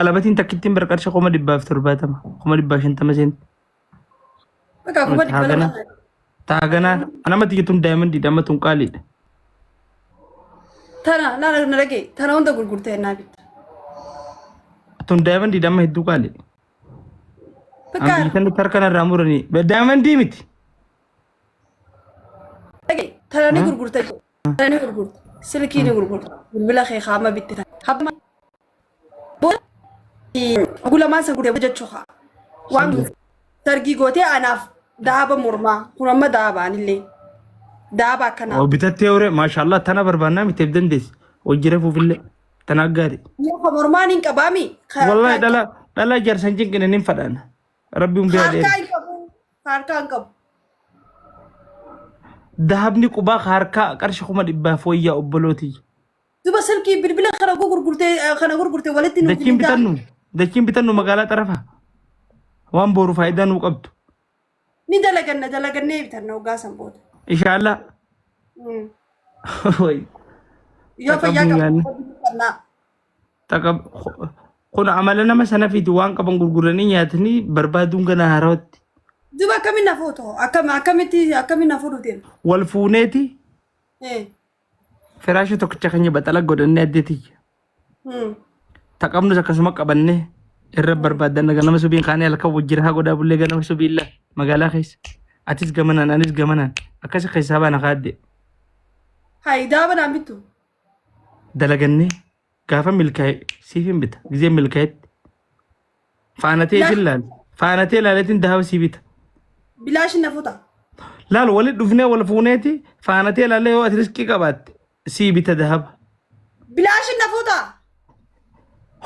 Qalabatiin takkittiin bara qarshii 170,000 150,000 seenti. Bakka 200,000. Taaganaa anama tiyya tun daayimandiidha amma tun qaaliidha. Tana laala na dhagee tana hunda gurgurtee naa bitta. Tun daayimandiidha amma hedduu qaaliidha. Bakka An biyya tanatti harka narraa muranii daayimandii miti. dhagee tana ni gurgurta. Tana ni gurgurta. Silkii ni gurgurta. Bilbila kee kaama bitte tana. Habba booda gulamaan san gurgurtee jechuu haa. Waan sargii gootee anaaf daaba mormaa kun amma daabaan illee daaba akkanaa. Oo bitattee hore maashaallah tana barbaannaa miteef dandeessi. Hojii rafuufillee tana gaarii. Yoo mormaan hin qabaami. Wallahi dhala dhala jaarsan cinqine nin fadhaana. Rabbi umrii haa Harkaa dheeressu. hin qabu. Harkaa hin qabu. Dahabni qubaa harkaa qarshi 100,000 wayyaa obbolootii. Duba silkii bilbila kana gurgurtee kana gurgurtee walitti nuuf Dachiin fidaa. bitannu dachiin bitannu magaalaa xarafa. Waan boru faayidaa nuu qabdu. Ni dalaganna dalagannee bitanna hoggaa san booda. Inshaallah. Way. Yoo fayyaa Taqabuu nyaanne. qabu bitannaa. Taqa kun amala nama sanafiiti waan qaban gurguranii nyaatanii barbaaduun gana haarawatti. Duba akkamiin na fuutu? Akkam akkamitti akkamiin na fuudhu deema? Wal fuuneeti firaasha tokkicha keenya baxala godhannee addee tiyya. Taqabnus akkasuma qabannee irra barbaadanna ganama subiin kaanee halkan wajjin haa godhaa bullee ganama subiin laa magaalaa keessa. Atis gamanaan anis gamanaan akkasi keessaa baana kaadde Hayi daaba naan bittu. Dalagannee gaafa milkaa'e siif hin bita gizee milkaa'etti faanatee isin laal faanatee laaleetiin dahaba sii bita. Bilaash na futa. Laal walitti dhufnee wal fuuneeti faanatee laalee yoo ati riskii qabaatte sii bita dahaba. Bilaash na futa.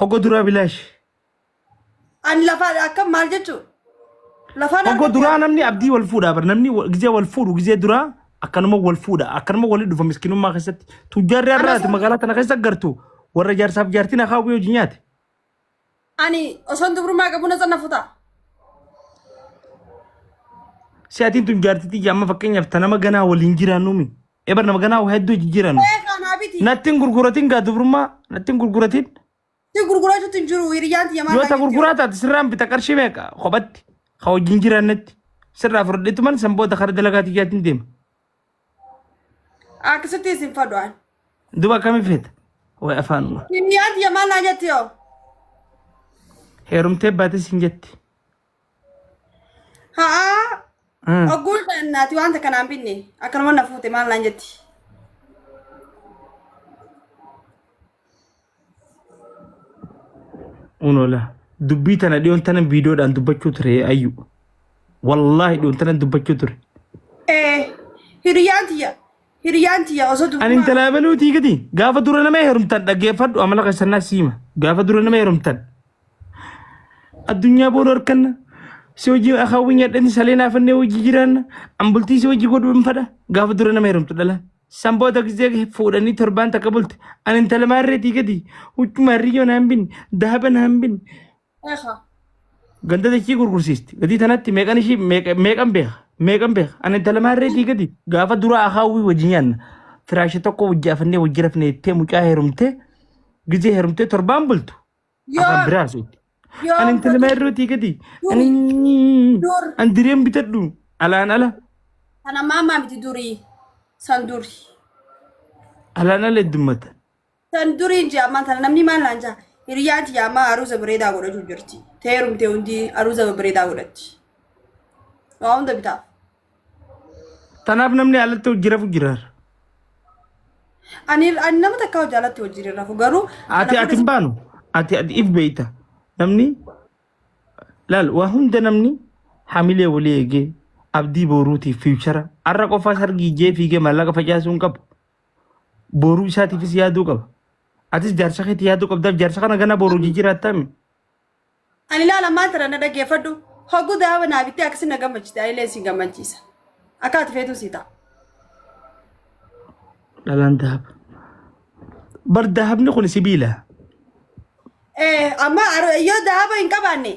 Hogga duraa bilaash. Ani lafaa akkam maal jechuu? Lafaan Hogga argatte duraa namni abdii wal fuudha bar namni gizee wal fuudhu gizee duraa akkanuma wal fuudha akkanuma walitti dhufa miskinummaa keessatti tujjaarri Ana har'aati osoo magaalaa tana keessa gartu warra jaarsaaf jaartiin akaawwii hojii nyaate. ani osoon dubrummaa qabu na sana futa. Si'atiin tun jaartii tiyya amma fakkeenyaaf ta nama ganaa waliin jiraannuumi. Ebar nama ganaa waa hedduu jijjiirannu. Ee kanaa biti. Natti hin gurguratin gaa dubrummaa natti hin gurguratin. Si gurgurachuutti hin jiru hiriyyaan tiyya maal Yoo ta naan jetti gurguraa taate sirraan bita qarshii meeqa kophatti ka wajjin jiraannetti sirraa fudhadheetuman san booda kara dalagaa tiyyaatiin deema. Akkasitti isin fadhu an. Duba akkami feeta? Way afaanuma. Hiriyyaan tiyya maal naan jetti yoo? Heerumtee baate siin jetti. Haa ogguun naati wanta kanaan binne akkanuma na fuute maal naan jetti. Unola. Dubbii tana dhiyoon tana viidiyoodhaan dubbachuu ture ayyu. Wallaahi dhiyoon tana dubbachuu ture. Ee hiriyyaan tiyya hiriyyaan tiyya osoo Ani dubrummaa intala abaluutii gadi gaafa dura nama heerumtan dhaggeeffadhu amala keessannaa siima. Gaafa dura nama heerumtan. Addunyaa booda harkanna. Si hojii akaawwii nyaadhani salee naafannee hojii jiraanna. An bultii si hojii godhu hin fadha. Gaafa dura nama heerumtu dhalaan. San booda gizee fuudhanii torbaan takka bulte. Ani intala maarreetii gadi. Huccuu maarriyyoo naan binne. Dahaba naan binne. Eekaa. Ganda dachii gurgursiisti. Gatii tanatti meeqan ishii meeqan beeka. Meeqan beeka. Ani intala maarreetii gadi. Gaafa dura akaawwii wajji nyaanna. Firaasha tokko wajji afannee wajji rafne jettee mucaa heerumtee gizee heerumtee torbaan bultu. Afaan Yoom biraa haasofti. Ani yoom intala fatu maarreetii gadi. duri Ani dur an direen bitadhu. Alaan ala. kana maamaa miti durii san duri Alaan ala heddummata. san duriin jee ammaan tana namni maal naan jaa hiriyyaan tiyya ammaa aruuza bareedaa godhachuu jirti teerumtee hundi aruuza babbareedaa godhatti waa hunda bitaaf. Tanaaf namni alatti hojii rafu jira. Ani nama takkaa hojii alatti hojii hin rafu garuu kana Ati ati booda hin baanu. Ati if beeyta. Namni laal waa hunda namni hamilee walii eegee abdii boruutiif fiichara har'a qofaa sargii ijee fiigee maallaqa facaasuu hin qabu. Boruu isaatiifis yaaduu qaba. Atis jaarsa keetti yaaduu qabdaaf jaarsa kana gana boru hojii jiraattaami. Ani laala ammaan tana na dhaggeeffadhu. Hogguu daaba naa bittee akkasi na gammachiiste anillee si gammachiisa. Akka ati feetu si ta'a. Dhalaan dahaba. Bar dahabni kun sibiila. Amma yoo dahaba hin qabaanne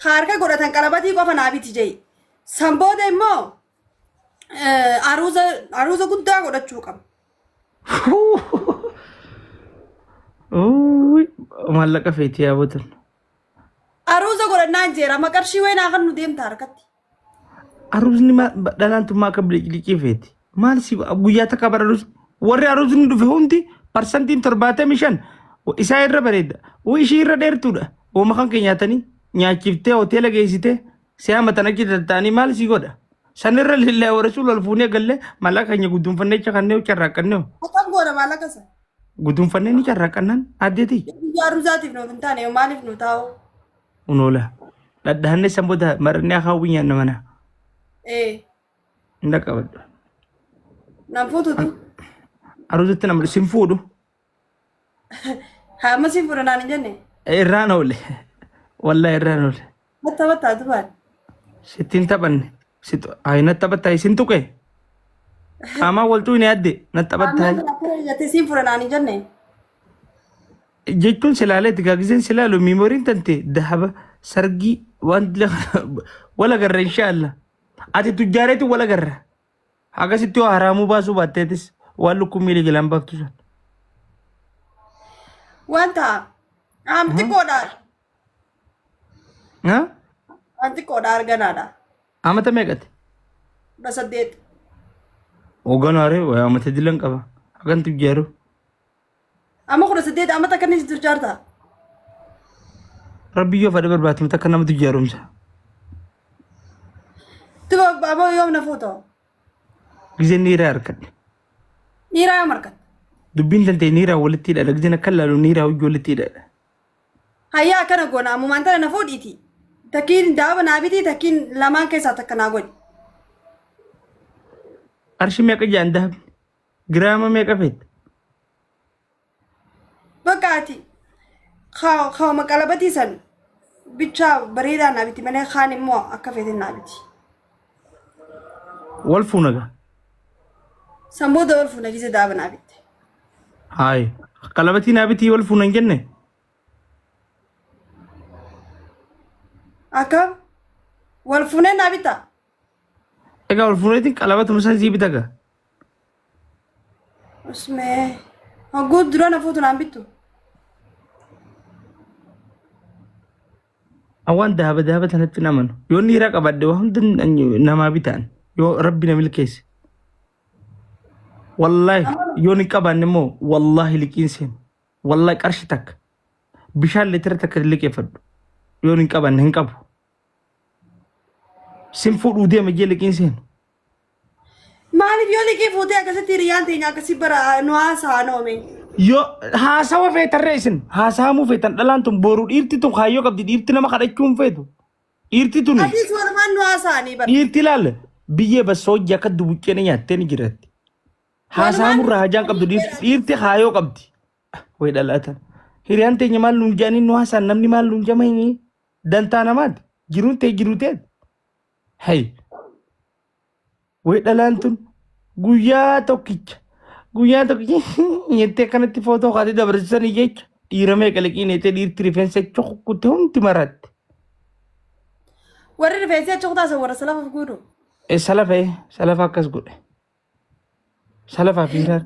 harka godhatan qalabatii qofa naa biti je'i. San booda immoo aruuza aruuza guddaa godhachuu qaba. Uuy, maallaqa feeti yaa botan. Aruuza godhannaan jeera amma qarshii wayinaa kan nu deemta harkatti. Aruuzni dhalaan tun maa akka biliqiliqii feeti? Maal si guyyaa takka bara aruuzni warri aruuzni dhufe hundi parsantiin 75 isaa irra bareeda. Wuu ishii irra dheertuudha. Uuma kan kee nyaatanii nyaachiftee hoteela geessitee si haamatan achi tatta'anii maal si godha? Sanirra lillaa warasuul ol fuunee gallee maallaqa keenya guduunfannee cakannee carraaqqannee Akkam goona maallaqa sana? Guduunfannee ni carraaqqannaan addeeti. Guyyaa aruuzaatiif nuuf hin taane maaliif nu taa'u? Unoola. Dhadhaannee san booda marannee akaawwii nyaanna mana. Ee, Hin dhaqqabadhu. nan fuututu. Aruuzatti nama sin fuudhu. Haa amma siin fuudha naan hin jenne. Irraan oole. Wallahi irraan oole. Matta mattaa tubaan. Sittiin taphanne. Ayi na taphattaa isin tuqe. Qaamaan wal tuqne adde na taphattaa. Ammaan akkana jettee siin fuudha naan hin jenne. Jechuun silaalee itti gaagiseen silaalu miimooriin tante dahaba sargii waan wal agarra inshaallah. Ati tujjaareetu wal agarra. Akkasitti yoo haraamuu baasuu baatteetis waan lukkuu miila jalaan baaftu sun. Wanta am xiqqoodha. Ha? Waan xiqqoodha arganaadha. Amata meeqati? 18. Hooganaare waa amata dilan qaba. Hagan tujjaaru. Amma 18 amata akkanis tujjaarta. Rabbi yoo fedhe barbaachifte takka nama tujjaarumsa. Tuba amma yoom na fuuta? Gizeen niiraa harkadhe. Dhiiraa yoom harkatte? Dubbiin tantee niiraa walitti hidhadha. Gizeen akka laalu niiraa hojii walitti hidhadha. Hayyaa akkana goona ammumaan tana na fuudhiiti. Takkiin daaba naa bitii takkiin lamaan keessaa takka naa godhi. Qarshii meeqa jaan dahabni? Giraama meeqa feete? Bakka ati kaawama qalabatii san bichaa bareedaa naa biti malee kaan immoo akka feeten naa biti. Wal fuuna gaa. San booda wal fuuna gise daaba naa bitte. Hayi. Qalabatii naa bitii wal fuuna hin jenne? Akkam wal fuunee naa bitta. Egaa wal fuuneetiin qalabatuma san sii bita gaa. Usmee. Hogguu dura na fuutu naan bittu. Waan dahaba dahaba tanatti hin amanu. Yoo niiraa qabadhe waa hunda namaa bitaan. Yoo rabbi na milkeesse. Wallaahi yoo hin qabaanne immoo wallaahi liqiin seenu. Wallaahi qarshi takka. Bishaan litira takka liqeeffadhu. Yoo hin qabaanne hin qabu. Sin fuudhuu deema jee liqiin seenu. Maaliif yoo liqii fuutee akkasitti hiriyaan teenya akkasii bara nu haasaa noome. Yoo haasawa feetarree isin haasahamuu feetan dhalaan tun boru dhiirti tun kaayyoo qabdi dhiirti nama kadhachuu hin feetu. Dhiirti tuni Atis walumaan nu haasaanii bara. dhiirti ilaal biyyee bassoo hojii akka dubuccee ni nyaattee ni jiratti. Haasahamurraa hajaan qabdu dhiirti dhiirti kaayyoo qabdi. Way dhalaatan. Hiriyaan teenya maal nuun jedhanii nu haasaan namni maal nuun jamanii dantaa namaati jiruun tee jiruu teeti. Hay. Way dhalaan tun guyyaa tokkicha guyyaa tokkicha jettee akkanatti footoo kaatee dabarsisanii jecha dhiira meeqa liqiin jettee dhiirti rifeensa achi kukkutte hundi maratte. Warri rifeensi achi kutaasan warra salafa fuudhu. Salafa salafa akkas godhe. Salafaa fi hiraar.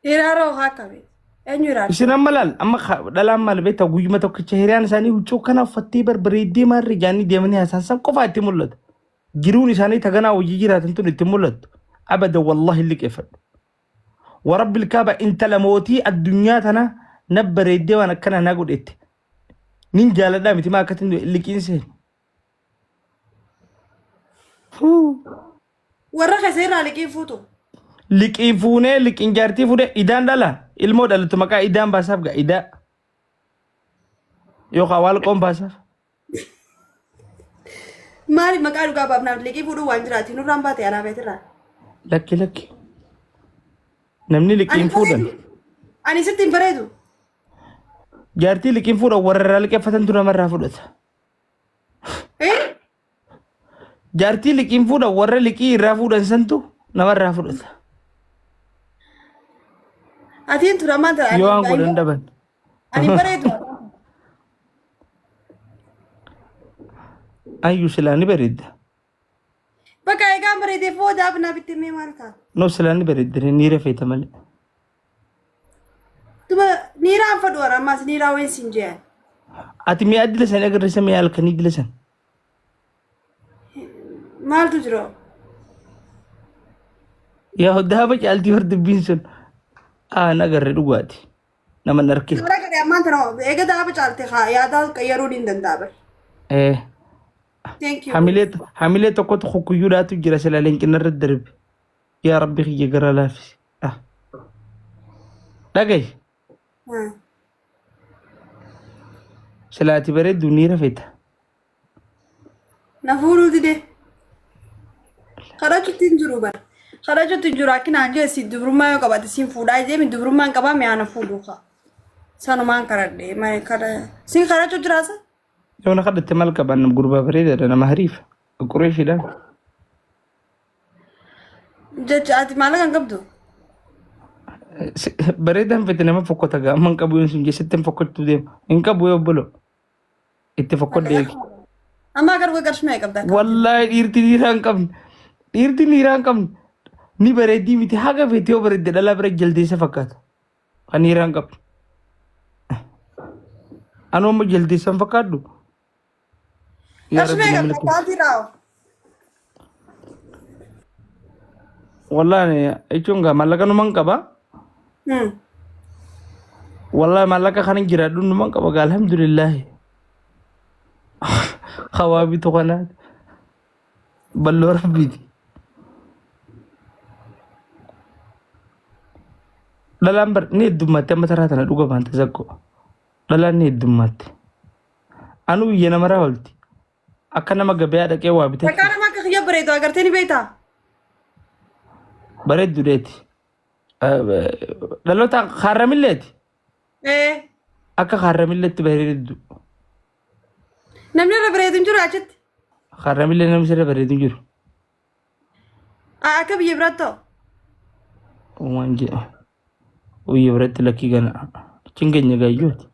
Hiraaroo haa qabe. Eenyu hiraarsa? Isin amma laal amma dhalaan maal beektaa guyyuma tokkicha hiriyaan isaanii huccuu kana uffattee barbareeddee maarree jaanii deemanii haasaan san qofaa itti mul'ata. Jiruun isaanii taganaa hojii jiraatan tun itti mul'attu. Abada wallahi liqeeffadhu. Warabbil kaaba intala mootii addunyaa tana na bareeddee waan akkana na godhette. Nin jaaladhaa miti maa akkatti liqiin seenu. Huu. Warra keessa irraa liqii fuutu. Liqii fuunee liqiin jaartii fuudhee idaan dhala ilmoo dhalatu maqaa idaan baasaaf gaa idaa yookaan waalqoon baasaaf. Maaliif maqaa dhugaa baafnaaf liqii fuudhuu waan jiraati nurraan baate anaa feetirraa. Lakki lakki namni liqiin fuudhan Ani sitti hin bareedu. jaartii liqiin fuudhan warra irraa liqeeffatantu namarraa fudhata. Eh? Jaartii liqiin fuudhan warra liqii irraa fuudhan santu namarraa fudhata. Atiin tura ammaan tana. Yoo waan godhan dhaban. Ani bareedu. Ayyuu silaa ni bareedda. Bakka eegaan bareedee foodaaf naa bittee mee maal ta'a? No silaa ni bareedda ni rafeeta malee. Duba niiraan fadhu warra ammaas niiraa wayin siin jeeyan. Ati mi'a dila san agarre mi'a halkanii dila san. Maaltu jira? Yaa daaba caaltii hor dubbiin sun. Aa nagarre dhugaati. Nama hin argine. Suuraa gadi ammaan tana eega daaba caalte haa yaadaa qayyaruun hin danda'a bar. Eh. Thank you. Hamilee hamilee tokkotu kukkuyyuudhaatu jira sila leencina irra darbe. Yaa Rabbi kiyya gara laafisi. Ah. Dhagayi. Sila ati bareeddu ni rafeta. Na fuudhuu dide. Kadhachuutti hin jiru bara. Kadhachuutti hin jiru akkinaan jee si dubrummaa yoo qabate siin fuudhaa jee dubrummaan qabaa mi'aa na fuudhuu kaa. Sanumaan kadhadhe malee kadha. Siin kadhachuu jiraasa? Yoo na kadhatte maal qaban gurbaa bareedaadha nama hariifa. Qureeshiidha. Jecha ati maallaqa hin qabdu? Bareedaan fete nama fokkota gaa amma hin qabu yoo sun jeessatti hin fokkottu deema. Hin qabu yoo obbolo. Itti fokkodhe eegi. Amma garuu qarshii meeqa qabda? Wallaahi dhiirti dhiiraa hin qabne. Dhiirti dhiiraa hin qabne. Ni bareeddii miti haga feete yoo bareedde dhalaa bira jaldeessa fakkaata. Kan dhiiraa hin qabne. Anuu amma jaldeessa hin fakkaadhu. Yaa Qarshii Rabbi meeqa namni qabda? kun. Akkaawuntii irraa hoo? Wallaahi jechuun gaa maallaqa numan qaba. Wallaahi maallaqa kana jiraadhu numan qaba gaa alhamdulillaahi. Hawaa bitu kana balloo rabbiiti. Dhalaan bar ni heddummaatti amma taraa tana dhuga baanta zakko. Dhalaan ni heddummaatti. Anuu biyya namaraa olti. Akka nama gabayaa dhaqee waa Takkaa bitachuu. nama akka kiyya bareedu agartee ni beektaa? Bareeddu deeti. Dhaloota kaarramilleeti. Ee. Akka kaarramilleetti bareeddu. Namni irra bareedu hin jiru achitti. Kaarramillee namni sirra bareedu hin jiru. Akka biyya biraatti ta'u. Waan jedha. Biyya biratti lakkii gana. Achiin keenya gaayyooti.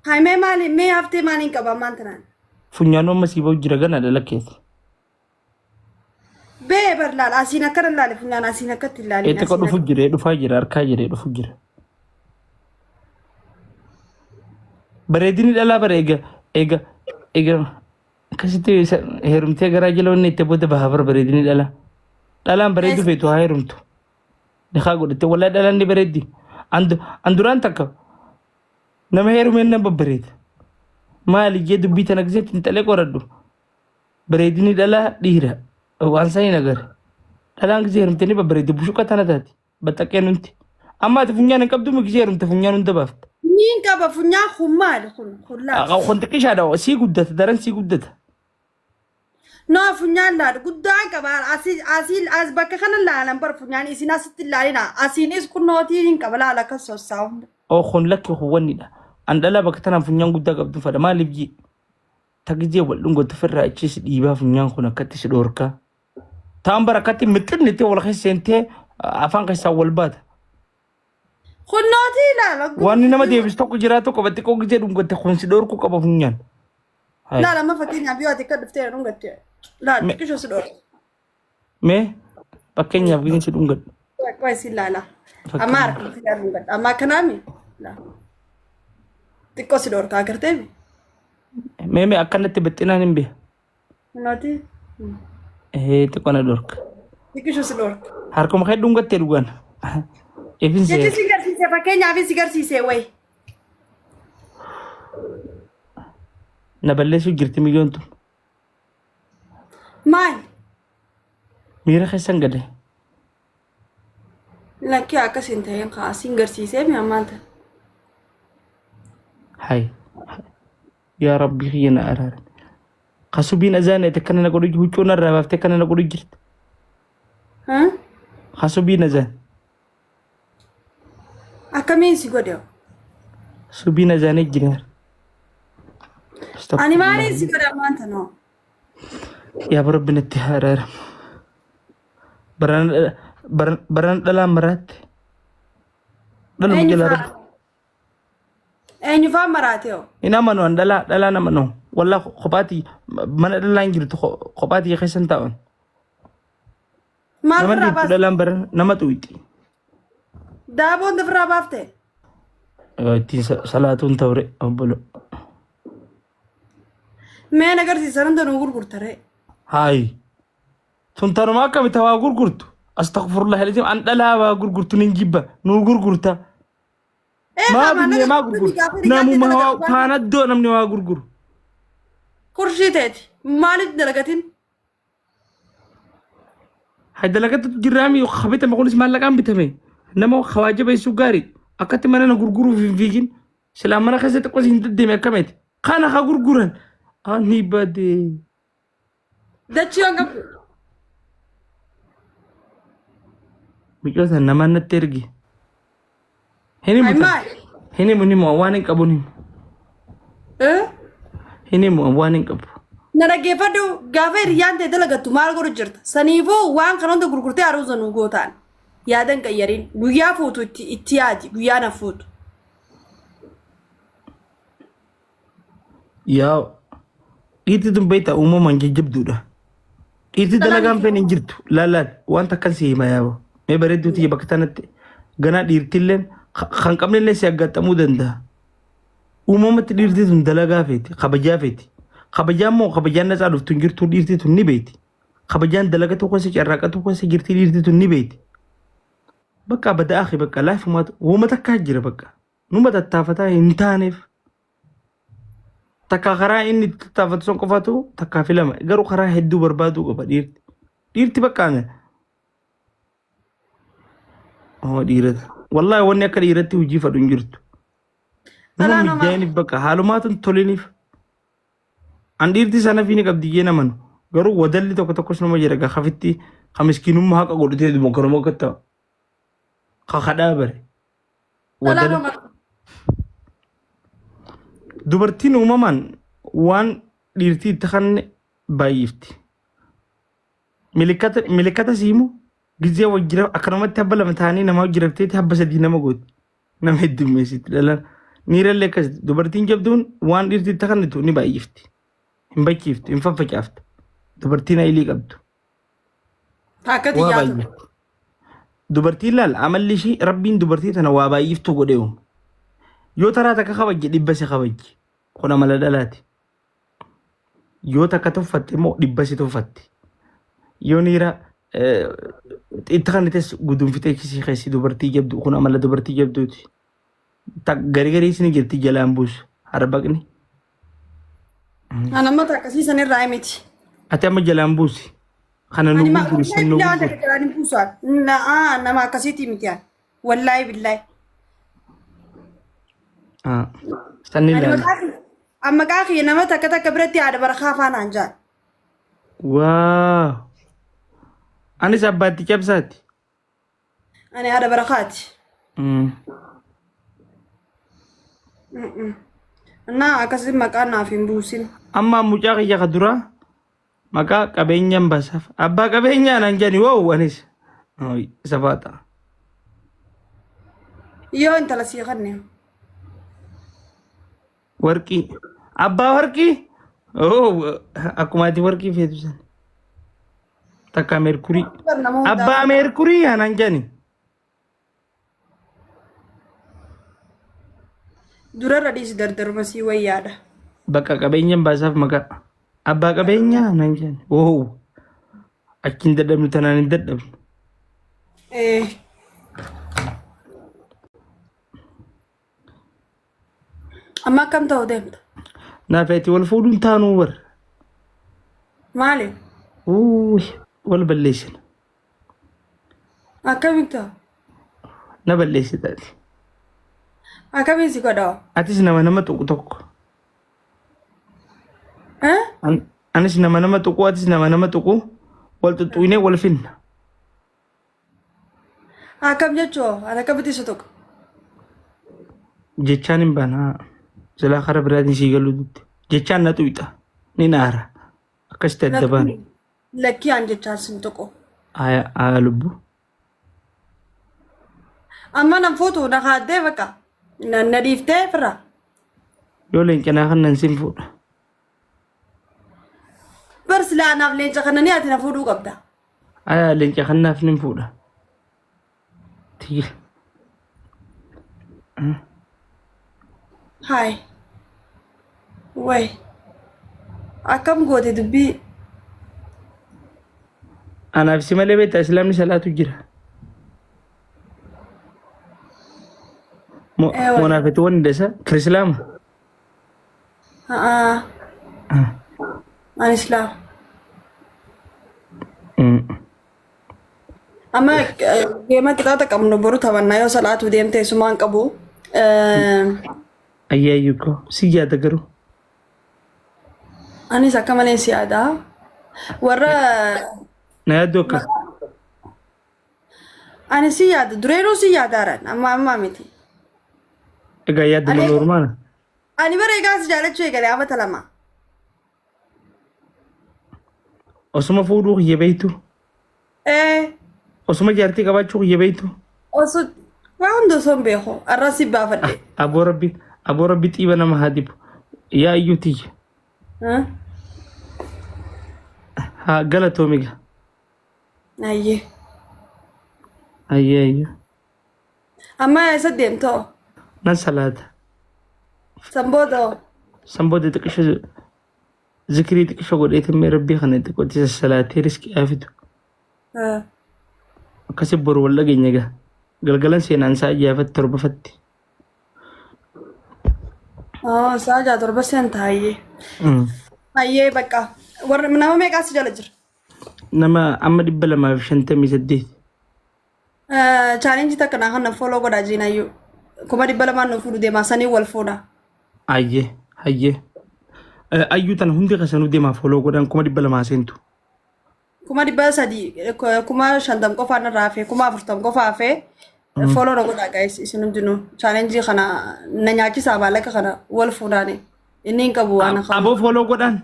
Hai mee maali mee haftee maaliin qaba ammaan tanaan? Funyaanuu amma sii bahu jira ganaadha lakkeeti. Bee bar laal asiin akkana laale funyaan asiin akkatti hin laalin Xiqqoo asiin dhufu akka. jira dhufaa jira harkaa jira dhufu jira. Bareedinni dhalaa bara eega eega eega akkasitti heerumtee garaa jala wanni itti booda baha bara bareedinni dhalaa. Dhalaan bareedu feetu haa heerumtu. Nikaa godhatte wallahi dhalaan ni bareeddi. An duraan takka nama heerumeen nan babbareeda. Maali jee dubbii tana gisee xinxalee qoradhu. Bareedinni dhalaa dhiira. Waan san hin agarre. Dhalaan gisee heerumte ni babbareeddi bushuqa tana taati. Baxxaqeen hundi. Amma ati funyaan hin qabdu gisee heerumte funyaan hunda baafta. Niin qaba funyaan kun maali kun kun laal. Kun xiqqishaadha sii guddata daran sii guddata. No funyaan laal guddaan qaba asii asii as bakka kana laalan bar funyaan isin asitti hin laalina asiinis kunnootii hin qaba laala akkas sossaa hunda. Oo kun lakki kun wannidha. An dhalaa bakka tanaan funyaan guddaa qabdu fadha maaliif jii. Ta gizee wal dhungatu ofirraa achi si dhiibaa funyaan kun akkatti si dhoorkaa. Taan bara akkatti mixxinni itti wal keessa seentee afaan keessaa wal baata. Kunnootii laala. Wanni nama deebisu tokko jiraa tokko xiqqoo gizee dhungatte kun si dhoorkuu qaba funyaan. Hai. Laala amma fakkeenyaaf yoo ati akka dhuftee dhungatte laala xiqqishoo si dhoorka. Mee fakkeenyaaf gizee si dhungadhu. Qoy si laala. Amma harka si dhungadha. Amma akkanaami. Xiqqoo si dhoorka agartee. Mee mee akkanatti bixxinaan hin beeku. Kunooti. Ee xiqqoo na dhorka. Xiqqishu si dhorka. Harkuma kee dhungattee dhugaan. Ifin Jechi seera. si garsiise fakkeenyaaf si garsiise wayi. Na balleessuu jirti miyyoon tun. Maal? Miira keessan gale. Lakkii akkas hin ta'in kaa siin garsiisee mi ammaan ta'e. Hay. Yaa Rabbii kiyya na araarami. Kasubiin azaana akkana na godhu huccuu narraa baaftee akkana na godhu jirti. Kasubiin azaan. Akkamiin si godhe? Subiin azaanee jira. Ani maaliin si godhe ammaan tanoo? Yaa Rabbi natti haa araaramu. Barana dhalaan maraatte. Dhaluma Eenyu jala faa? Rabbi. Eenyu faa maraate hoo? Hin amanu an dhalaa dhalaan amanu. Wallah kophaatii mana dhalaan jirtu kophaatii keessan taa'uun. Maal Nama ofirraa dhiibtu baafte? dhalaan barana nama xuwixi. Daaboon ofirraa baafte? Ittiin salaatuun ta'ure obbolo. Mee na agarsiisa hunda nuu gurgurta ree. Haayi. Tun tanuma akkami ta waa gurgurtu? Astaghfirullah alazim an dhalaa waa gurgurtu nin jibba nuu gurgurta. Ee Maa kaa binnee maallaqa maa gurgurti gurguru? gaafa hiriyyaan tee Namuma waa dalagattu waan taanaddoo namni waa gurguru. kurshii teeti. Maaliif dalagatin? Hay dalagatu jirraami kabitame kunis maallaqaan bitame. Nama hawaa jabeessuu gaarii akkatti mana na gurguruuf hin fiigin. Silaa mana keessa xiqqoo hin deddeeme akkamiti. Kana ha gurguran. Ani badee. Dachii waan qabdu. Micoota namaan natti ergi. Hin himu Ay tan. maal? Hin himu hin himu waan hin qabu hin himu. Eh? Hin himu waan hin qabu. Na dhaggeeffadhu gaafa hiriyyaan tee dalagattu maal godhu jirta? Saniifuu waan kana hunda gurgurtee aruuza nuu gootaan. Yaada hin qayyarin. Guyyaa fuutu itti itti yaadi. Guyyaa na fuutu. Yaa dhiirti tun beektaa uumamaan jajjabduudha. Dhiirti dalagaan feene hin jirtu. Laal laal wanta akkan si hima yaaba. Mee bareedduu tiyya bakka tanatti ganaa dhiirtilleen kan qabnellee si aggaxxamuu danda'a. Uumamatti dhiirti tun dalagaa feeti kabajaa feeti. Kabajaan moo kabajaan natsaa dhuftu hin jirtu dhiirti tun ni beekti. Kabajaan dalagatu keessa carraaqatu keessa jirti dhiirti tun ni beekti. Bakka badaa akhi bakka laafumaatu uuma takkaa jira bakka. Numa tattaafataa hin taaneef. Takka karaa inni itti tattaafatu sun qofatu takkaa fi lama garuu karaa hedduu barbaaduu qaba dhiirti. Dhiirti bakka oo dhiirata. Wallaahi wanni akka dhiiratti hojii fadhu hin jirtu. Nama Dhalaa namaa. mijaa'iniif bakka haalumaatu hin toliniif. An dhiirti sana fi ni qabdi jee namanu. Garuu wadalli tokko tokkos nama jira gaa kafitti ka miskiinummaa haqa godhatee dhuma kanuma akka ta'u. Ka kadhaa bare. Dhalaa Wadala. namaa. Dubartiin uumamaan waan dhiirtii itti kanne baay'ifti. Milikkata milikkata siimu gizee wajjira akkanumatti habba lama ta'anii nama wajjirafteeti habba sadii nama gooti. Nama heddummeessiti dhalaan. Niirallee akkas dubartiin jabduun waan dhiirtii itti kannitu ni baay'ifti. Hin bachiiftu hin faffacaaftu. Dubartiin ayilii qabdu. Akka Waa xiyyaa ture. baay'ifti. Dubartiin laal amalli ishii rabbiin dubartii tana waa baay'iftuu godhee uume. Yoo taraa takka kabajje dhibba si kabajji. Kun amala dhalaati. Yoo takka tuffatte immoo dhibba si tuffatti. Yoo niira itti kannites gudunfitee si keessi dubartii jabdu kun amala dubartii jabduuti. Garii garii isin jirti jalaan buusu harbaqni. An amma akkasii sanirraa miti. Ati amma jalaan buusi. Kana nu Ani ma gurguri wallahi san nu billahi waan gurguri. takka jalaan hin buusu an. Na'aa nama akkasiitii miti an. Wallahi billahi. Ah, Sanni Ani ilaala. maqaa kiyya an maqaa kiyya nama takka takka biratti haadha barakaa faana an jaan. Waaw. Anis abbaatti cabsaati. Ani haadha barakaati. Naa akkasii maqaa naaf hin buusin. Amma mucaa kiyya ka duraa maqaa qabeenyaan baasaaf. Abbaa qabeenyaa naan jedhani woo anis. Isa baata. Yoo intala sii kanne. Warqii. Abbaa warqii. Oh, akkuma ati warqii feetu san. Takka meerkurii. Nama hundaa. Abbaa meerkurii anaan jedhani. Durarra dhiisi dardaruma sii wayyaadha. Bakka qabeenyaan baasaaf maqaa. Abbaa qabeenyaa anaan jedhani. Oh, achiin dadhabnu tanaan hin dadhabnu. Eh. Amma akkam ta'u deemta? Naaf ati wal fuudhuun taanuu bar. Maali? Uuy, wal balleessina. Akkamiin ta'u? Na balleessita ati. Akkamiin si godha? Atis nama nama tuqu tokko. Eh? Anis nama nama tuqu atis nama nama tuqu wal tuttuqnee wal finna. Akkam jechuu ati akkamitti isa tuqa? Jechaan hin banaa. Silaa karaa biraatiin sii galuu didde. Jechaan na tuqxa. Ni naara. Akkasitti adda baana. Lakkii aan jechaan sin tuqu. Aya aya lubbu. Amma nan fuutu na kaaddee bakka. Na dhiiftee firra. Yoo leenca naa kannan sin fuudha. Bar silaa anaaf leenca kana ni ati na fuudhuu qabda. Aya leenca kannaaf nin fuudha. Tiyya. Haay. Way. Akkam goote dubbii? Anaaf si malee beektaa islaamni salaatu jira. Ee wal. Monaafetu wanni dasa kirislaama. Haa. Ani islaam. Amma geema qixaaxa qabnu boru taphannaa yoo salaatu deemte sumaan qabu. Ayyaayyuu koo si yaada garuu. Anis akka malee si yaada. Warra Na yaaddoo akka. ani si yaada dureenuu si yaadaaran amma ammaa miti. Egaa yaadduma Ani normaala. ani bara egaa si jaalachuu eegale amata 2. Osuma fuudhuu kiyya beektu. Ee. Osuma jaartii qabaachuu kiyya beektu. Osoo waa hunda osoo hin beeku arraa si baafadhe. Aboo rabbi aboo rabbi xiiba nama haa dibu. Yaa iyyuu tiyya. Haa galatoomiga. Ayyee. Ayyee ayyee. Amma eessa deemtoo? Nan salaata. San booda hoo? San booda xiqqisho zikirii xiqqisho godheetiin mee rabbii kana xiqqootti sassalaatee riskii haa fidu. Akkasi boru wal dhageenya egaa. Galgalan seenaan isaa ijjaafatti torbafatti. Oo, sa'a 6 7 seenta hayyee. Hayyee bakka. Warra nama meeqaa si jala jira? Nama amma 258. Challenge takka naa kana follow godhaa jiinayyuu. 200,000 nu fuudhu deemaa sanii wal fuudha. Hayyee hayyee. Ayyuu tana hundi keessanuu deemaa follow godhan 200,000 seentu. 300,000 50,000 qofaan irraa hafee 40,000 qofa hafee follow na godhaa guys isin hundinuu challenge kana na nyaachisaa maallaqa kana wal fuudhaani. Inni hin qabu waan akka. Aboo follow godhan.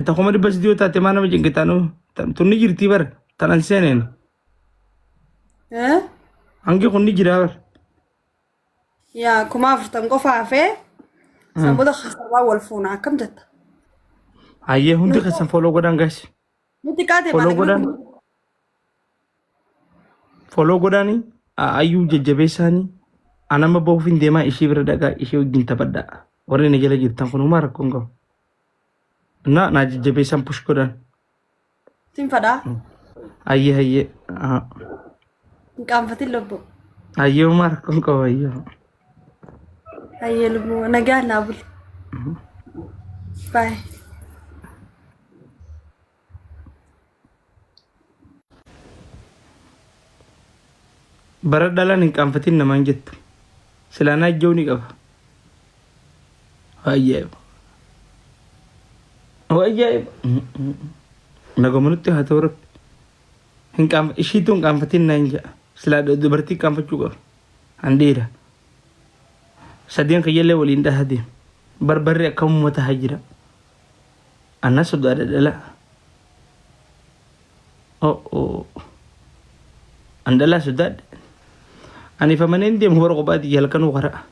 Ta 300,000 yoo taate maa nama cinqitaa tunni jirtii bara tanan seeneen. Eh? Hangi kun ni jira bara. Yaa 40,000 qofa hafee san booda sabaa wal fuuna akkam jetta? Hayyee hundi keessan follow godhan guys. Nuti kaate Follow maallaqni godhan. Follow godhani ayyuu jajjabeessaani anama bahuuf hin deemaa ishee bira dhaqaa ishee wajjin taphadhaa. Warri na jala jirtan kun homaa rakkoo hin qabu. Na naa jajjabeessan push godhan. Sin fadhaa. Hayyee hayyee. Hin qaanfatin lubbuu. Hayyee homaa rakkoo hin qabu hayyee. Hayyee lubbuu nagaa naa buli. Bye. Bara dhalaan hin qaanfatin namaan jettu. Silaa naa ijjoo ni qaba. Ajaa'iba. Ajaa'iba. Naguma nutti haa ta'u rabbi. Hin qaanfa ishiitu hin qaanfatin naan jedha. Silaa dubartii qaanfachuu qaba. An dhiira. Sadeen kiyyallee waliin dhaha deema. Barbarri akka uummata haa jira. Anna sodaadha dhala. Oh oh. An dhalaa sodaadhe. Ani famaneen deemu bara kophaa tiyya halkanuu karaa.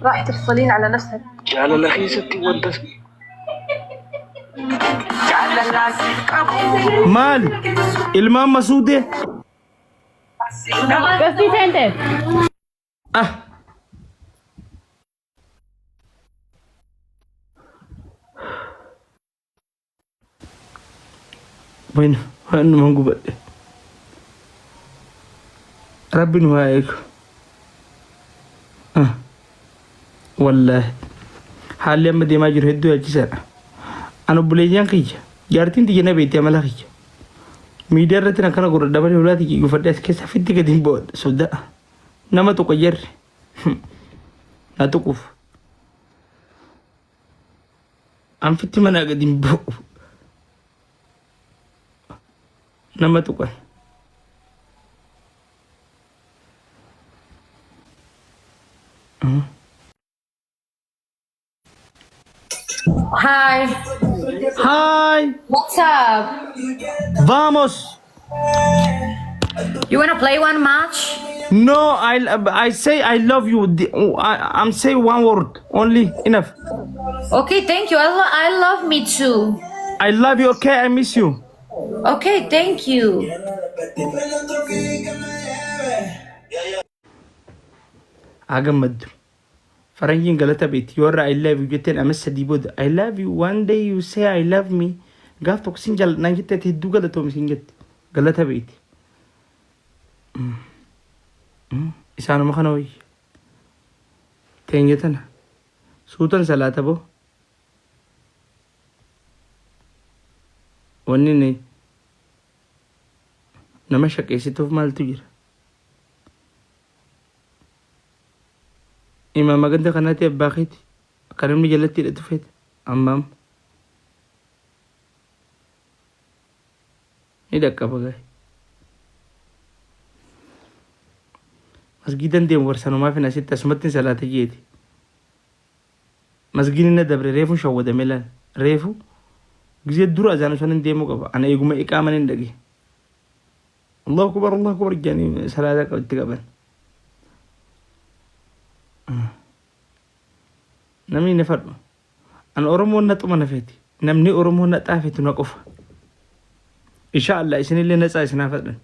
راح تحصلين على نفس Jaalala keessatti wanta Maali? Ilmaan masuudee? Gastii seente. Ah! Bueno, waanuma gubadhe. Rabbi nu haa eegu. Ah, wallaahi. Haalli amma deemaa jiru hedduu yaachisaadha. An obboleeyyan kiyya jaartiin tiyya na beekti amala kiyya. Miidiyaa irratti akkana godhadha malee hulaa tiyya gufadhe as keessa fitti gadi hin bo'adha sodaa. Nama tuqa jarri. Na tuquuf. An fitti manaa gadi hin ba'u. Nama tuqan. Hi. Hi! What's up? Vamos! You wanna play one match? No, I say I love you. I'm say one word only enough. Okay, thank you. I love me too. I love you. Okay, I miss you. Okay, thank you. Haa gammaddu. Faranjiin galata beekti. Yoo irraa I love you jetteen ama 3 booda I love you one day you say I love me gaaf tokko sin jaalladha naan jette ati hedduu galatoomi sin jette. Galata beekti. Isaanuma kana wayya. Teenya tana. Suutan salaata boo. Wanni inni nama shaqeessituuf maaltu jira? Imaama ganda kanaati abbaa keeti. Akka namni jalatti hidhatu feeta. Amma amma. Ni dhaqqaba gahe. Masgiidan deemu barsanumaaf hin asitti asumatti hin salaata jeeti. Masgiidni na dabre reefu shawwadame laal. Reefu gizee dura azaana sanin deemuu qaba. Ana eeguma iqaaman hin dhage. Allahu akbar Allahu akbar jedhanii salaata itti qaban. Namni na fadhu. An Oromoon naxuma na feeti. Namni Oromoo naxaa feetu na qofa. Insha Allah isinillee natsaa isin haa fadhan.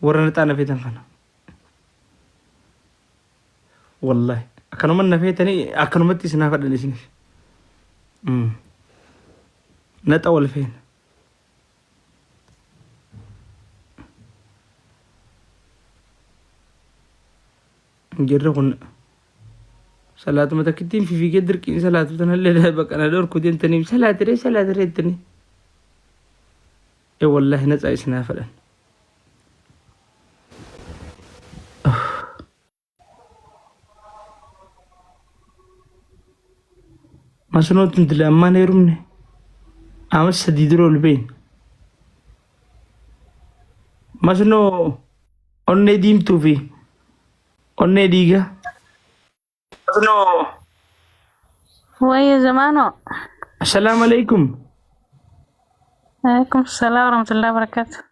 Warra naxaa na feetan kana. Wallahi. Akkanuma na feetanii akkanumatti isin haa fadhan isinis. Naxa wal feena. Jarri kun salaatuma takkittiin fifiigee dirqiin salaatu tanallee bakka na dhorku deemtanii salaatiree salaatiree jettanii. Ee wallaahi natsaa isin haa fadhan. Masnoo tun dila ammaan heerumne. Ama 3 dura ol beeyna. Masnoo onnee diimtuu fi onnee dhiigaa. Masnoo. Wayya zamaanoo. Assalaamu alaikum. Alaikum salaam warahmatullahi wabarakatuh.